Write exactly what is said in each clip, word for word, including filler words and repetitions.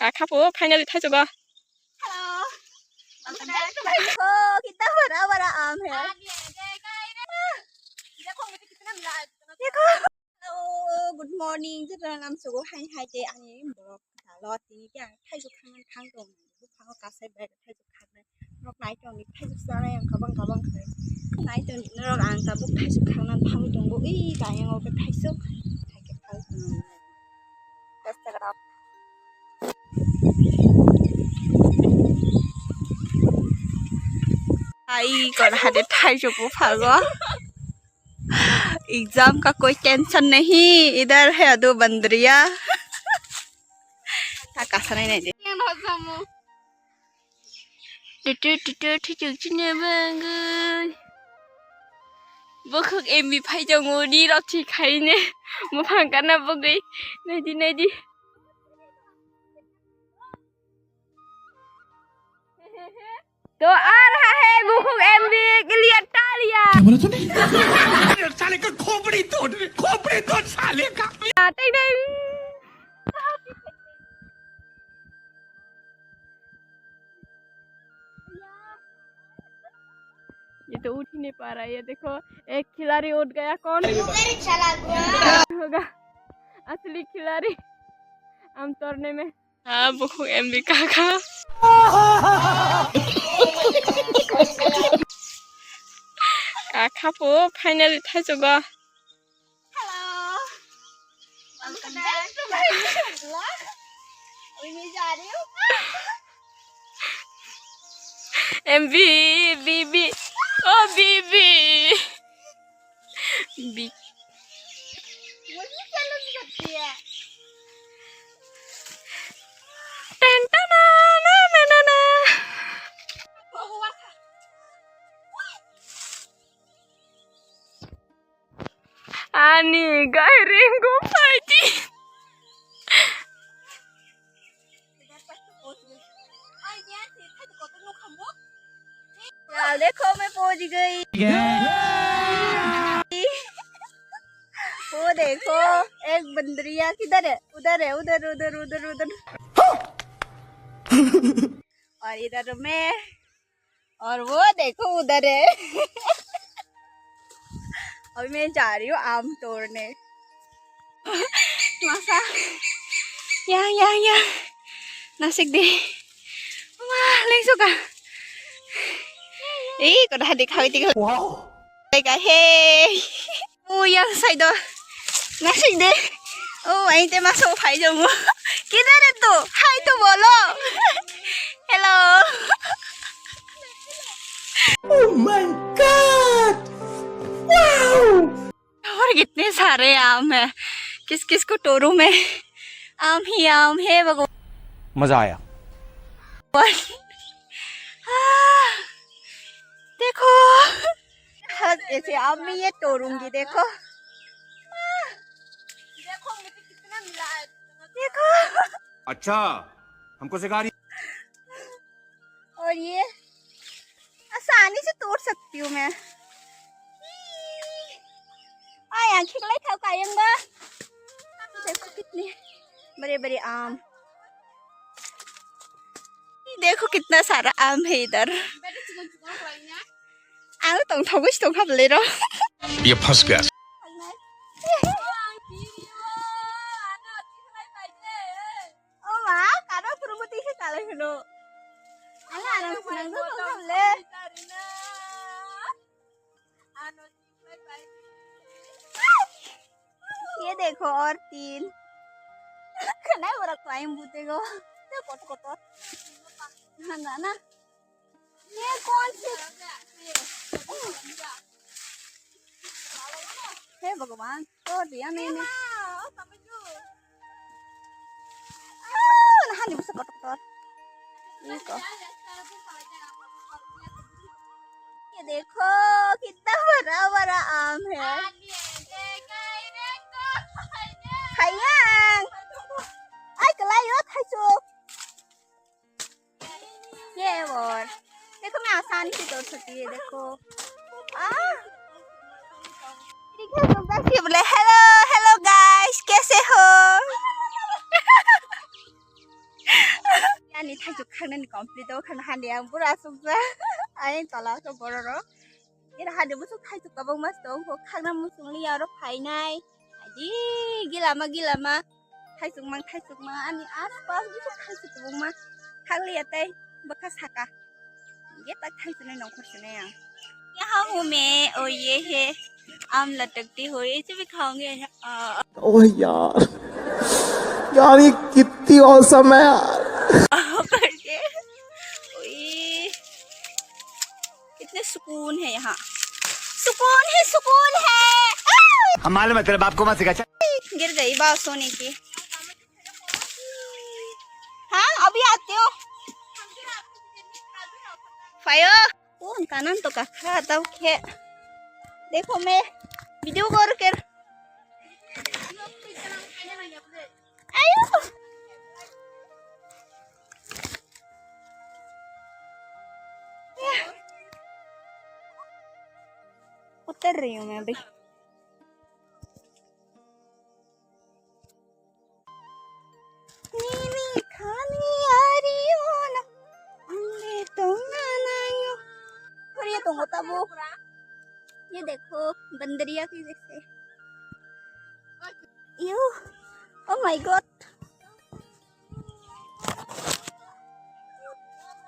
Kakha po finally thaichugo. Hello. Welcome back to my channel. Oh, kitna bada bada aam hai. Dekho. Hello, good morning. Jotono lamsogo hai hai de ani borok kalo tini ke ang thaichuk khangna thang tong. Buphango kasai bai thaichuk khangna. Nok nai tong ni thaichuk sanai ang kabang kabang khai. Nai tong ni norok ang tabuk thaichuk khangna thang tongo. Ui, bayang o ke thaichuk. Hai ke thaichuk. Basta grab. Ai, kon hade thaichuk buphango. Exam ka koi tension nahi, idhar hai adu bandriya. Ta kasa nai nai de. Tutu tutu thaichuk chini bangwi. Bukhuk M B phai tongo ni rok thi khaine. Buphang kana bugwi. Naidi naidi. तो आ रहा है बुखुक M B के लिए तालियां। क्या बोला तूने? साले का खोपड़ी तोड़, खोपड़ी तोड़ साले का। टिंग टिंग। ये तो उठ ही नहीं पा रहा है। ये देखो, एक खिलाड़ी उठ गया। कौन होगा असली खिलाड़ी आम तोड़ने में? Ah, bukhuk M B kakha. Kakha po finally thaichugo. Hello. Welcome back to my vlog. Ui, मैं जा रही हूँ। M B, B B. Oh, B B. B. मुझे चैलेंज करती है। टन टन ना ना ना ना। Ani gairing go phaidi. यार, देखो, मैं पहुंच गई। वो देखो, एक बंदरिया किधर है? उधर है, उधर, उधर, उधर, उधर। और इधर मैं, और वो देखो, उधर है। अभी मैं जा रही हूँ आम तोड़ने। Masa. Yang, yang, yang. Nasik deh. Wah, lengso ka. Eh, kau dah adik kau itu. Wow. Ka, hey. Oh, yang side. Nasik deh. Oh, aing te maso phai jongo. Kidare to? Hi to bolo. Hello. Oh my God. Wow. और कितने सारे आम है, किस किस को तोड़ूं मैं? आम ही आम है भगवान। मजा आया। आह, देखो, हाथ कैसे, अब मैं ये तोड़ूंगी, देखो। आह, देखो, मुझे कितना मिला है। देखो। अच्छा, हमको सिखा रही। और ये आसानी से तोड़ सकती हूँ मैं। आय, आंखें खिलाई था कायंगा। देखो कितने बड़े बड़े आम। देखो कितना सारा आम है इधर। आलू तोंग थोगो स्तोंग खा बोले रो। ये फंस गया। Oh ma, karo purbo tisa talai hino. Ala arang sinang do tong le. ये देखो और तीन। Khanai ora klaim bute go. Te kot kotor. Na na. ये कौन सी? हे भगवान, तोड़ दिया मैंने। ये देखो, कितना बड़ा बड़ा आम है। Hayang. Ay, kalayo, thaichuk. ये और देखो, मैं आसानी से तोड़ सकती है, देखो। आ! ठीक है, तुम बस ये बोले, "Hello, hello guys, कैसे हो?" Ani thaisuk khangnani complete o khana hande ang pura asukjak. Ayang tola khe borok rok. Ira hande bwswk thaisuk kwbangma tong kho khakna muchung liya oro phainai. Adi gilama gilama thaisuk mang thaisuk mang ani aspas bwswk thaisuk kwbangma khak liya tei bwkha saka. Ye tak thaisuk nai nongkhor se nai ang. Yaha hume o ye he am latakti ho ye chibi khaunge. ओ यार, यार ये कितनी औसम है यार। करके। ओए, कितने सुकून है यहाँ, सुकून है, सुकून है। हम मालूम है तेरे बाप को मत सिखा। गिर गई बात सोने की। हाँ, अभी आते हो। फायो। Kun kanan to kakha tau khe. Dekho me video kor ker. Ayo. उतर रही हूँ मैं अभी। Nini khani ari ona, ande tonga nayo. Hori tongo tabo. ये देखो, बंदरिया की जैसे। यो, oh my God।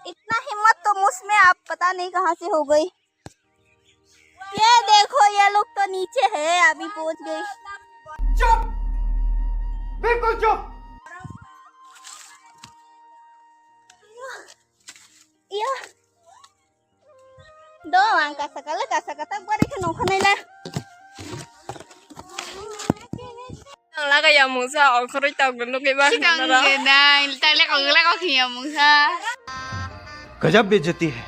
इतना हिम्मत तो मुझ में आप पता नहीं कहाँ से हो गई। ये देखो, ये लोग तो नीचे है, अभी पहुंच गए। चुप, बिल्कुल चुप। Iya. Do ang kasa kala kasa kata bari khe nongkha nai la. Ang laga ya mungsa ongkhoroi tong nugwi ba. Sidang nara. Nai tale kong la kong ya mungsa. गजब बेइज्जती है।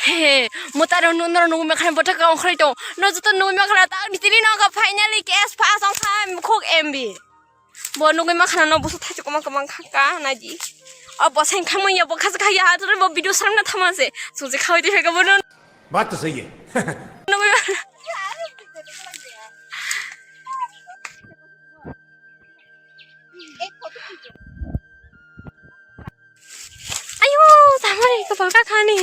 He, mutaro nunro nugwi makhana botaka ongkhoroi tong. No joto nugwi makhana ta ni tini no ka finally case pass ongkha khuk M B. Bo nugwi makhana no busu thachu koma koma kha ka naidi. O bo sain khamung ya bo khasa khaya ha tore bo video salam na thama se. Suje khawi di pheka bo no. बात तो सही है। Nugwi makhana. Ayo, samari kapal ka khani.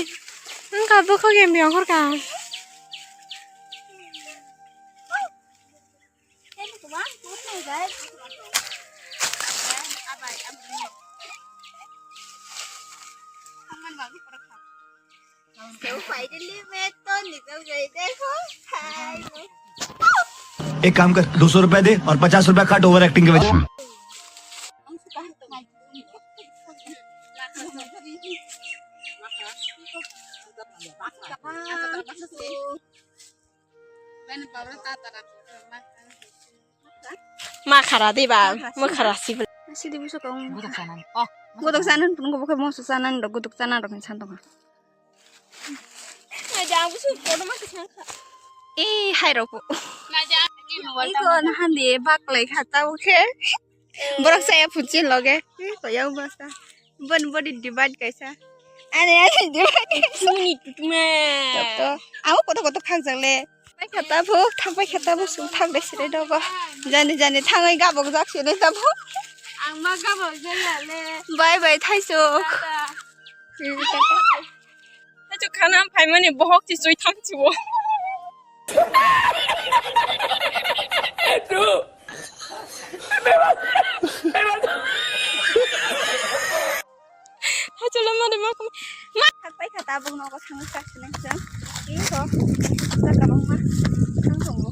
Nang ka bo ko game yang hor ka. एक काम कर, दो सौ रुपए दे और पचास रुपए काट ओवर एक्टिंग के वजह से। Ma khara di ba, ma khara si bla. Sidi buso kong. Godok sanan, oh. Godok sanan pun godok sanan dok godok sanan dok san tong. Najang buso kono ma kisang kha. Eh, hai rok. Najang. Iko nahan di bak lai khata oke. Borok saya phuchi loge. Eh, koyang basa. Bon body divide kaisa. Ani ani divide kaisa. Sini tukma. Toto. Amo koto koto khang jang le. Pai khata bo, thang pai khata bo, sum thang dai sire dogo. Jani jani thangoi gabok jak sire dogo. Ang ma gabok jaya le. Bye bye thaisuk. Tata. Hmm, tata. Thaisuk khana phaimani bohok si sui thang si o. Hachalo mare ma kum-, ma. Thak pai kha tabuk nogo thangwi chak sinai chwng. Tei kho, chak kabangma thang tongo.